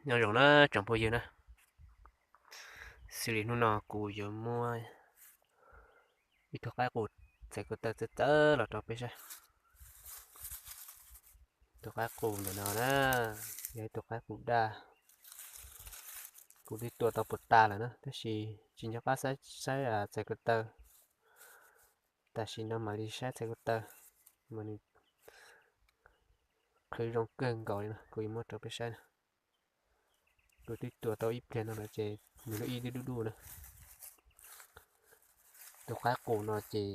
Nyob zoo na tsoom phooj ywg na, xws li hnub no kuv yuav muab ib tug qaib qus txhais ko taw txawv txawv los rau peb saib. Tus qaib qus ntawm no na, yog ib tug qaib qus daj. Kuv twb tua tau puas tas lawm na, tab sis tsis nco qab saib txhais ko taw. Tam sim no mam li saib txhais ko taw, mas nws qhwv zoo kawg nkaus li no, kuv yuav muab rau peb saib na. Kuv twb tua tau ib pliag no lawm ces nws lub ib twb dub dub na. Tus qaib qus no ces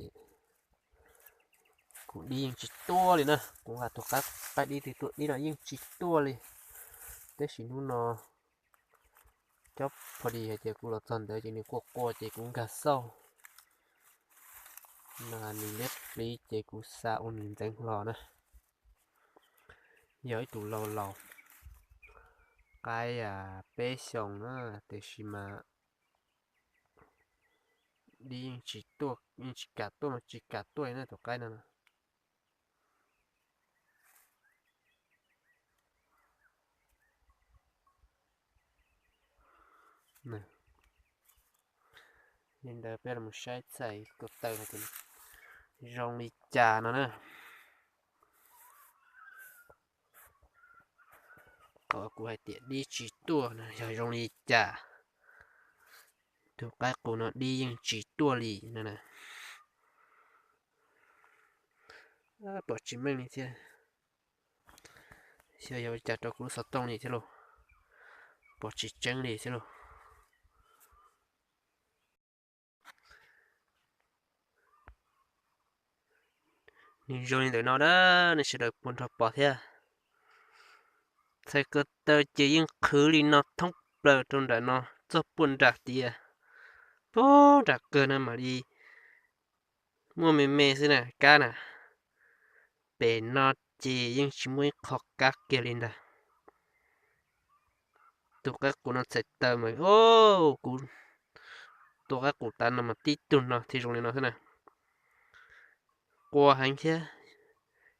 kuv dib yeej tsis tuaj li na, kuv nqa tus qaib, qaib dib twg tuaj dib no yeej tsis tuaj li. Tab sis hnub no cob pho dis hais tias kuv los txog ntawd ces nws quaj quaj ces kuv nkag xauj, mas nws liab pliv ces kuv xa ua nws ntxeev hlo na. Yog ib tug lau laus qaib peb xyoos na, tiam sis mas dib yeej tsis tuaj, yeej tsis kam tuaj, tsis kam tuaj li na tus qaib no. Li ntawd peb los saib txhais ko taw hais tias zoo li cas no na. Qhov kuv hais tias dib tsis tuaj no yog zoo li cas? Tus qaib qus no dib yeej tsis tuaj li no na. Pom tsis meej li thiab. Xyov yog ua cas rau kuv lub xov tooj li thiab lauj, pom tsis tseeb li thiab lauj. Nws zoo li ntawm no na, nej sawv daws puas nrog pom thiab? Txhais ko taw ces yeej qhwv li no thoob plaws rau nram no txog puag nram tiaj, puag nram kawg no mam li muaj me me xwb na kab na. Pem no ces yeej tsis muaj ib qho kab kiag li ntag. Tus qaib qus no txhais taw mas, o, kuv tua qaib qus tas no mas tib tug no thiaj zoo li no xwb na. Qua heev thiab,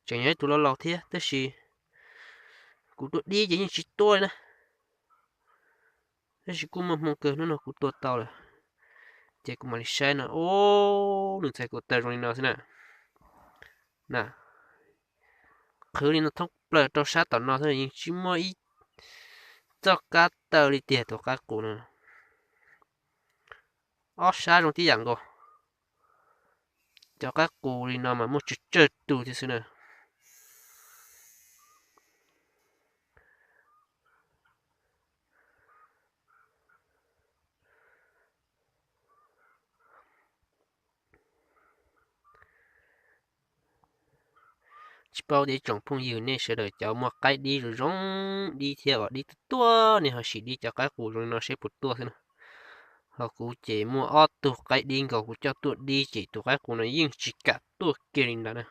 tseem yog ib tug laus laus thiab tab sis kuv tua dib ces yeej tsis tuaj li na. Tab sis kuj muaj hmoo kawg hnub no kuv tua tau lawm, ces kuv mam li saib no, o, nws txhais ko taw zoo li no xwb na. Na, qhwv li no thoob plaws rau sab tom no xwb yeej tsis muaj ib txoj kab taw li tiag tus qaib qus no. Ob sab zoo tib yam nkaus. Cov qaib qus li no mas muaj tsawg tsawg tus thiab xwb na. Tsis paub tias tsoom phooj ywg nej sawv daws cov muaj qaib dib zoo zoo, dib thiab uas dib tuaj tuaj nej ho sim dib cov qaib qus zoo li no seb puas tuaj xwb na. Ho kuv ces muaj ob tug qaib dib nkaus kuv coj tuaj dib ces tus qaib qus no yeej tsis kam tuaj kiag li ntawd na.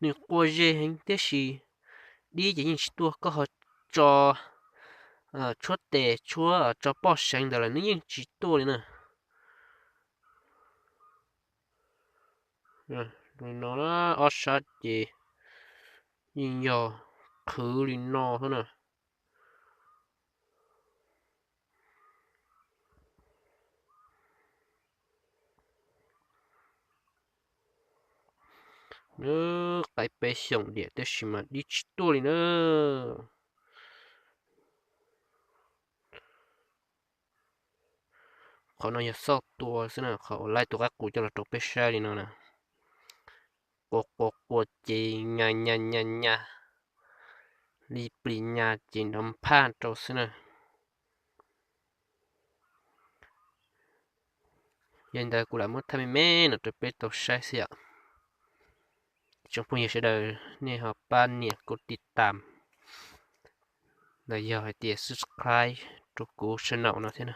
Nws qua ze heev tiam sis dib ces yeej tsis tuaj, koj ho tso tshuab tes tshuab tso poj seev ntawd los nws yeej tsis tuaj li na. Li no na, ob sab ces yeej yog qhwv li no xwb na. Qaib peb xyoos diam tab sis mas dib tsis tuaj li na. Qhov no yog xauj tua xwb na, qhov uas laib tus qaib qus coj los rau peb saib li no na. Qua qua qua ces nyas nyas nyas nyas li plis nyas ces nrov nphaj rau xwb na. Yog li ntawd kuv lam muab thaij me me no rau peb tau saib xwb yom. Tsoom phooj ywg sawv daws nej ho pab nias kuv tiv tam los yog hais tias subscribe rau kuv channel no thiab na.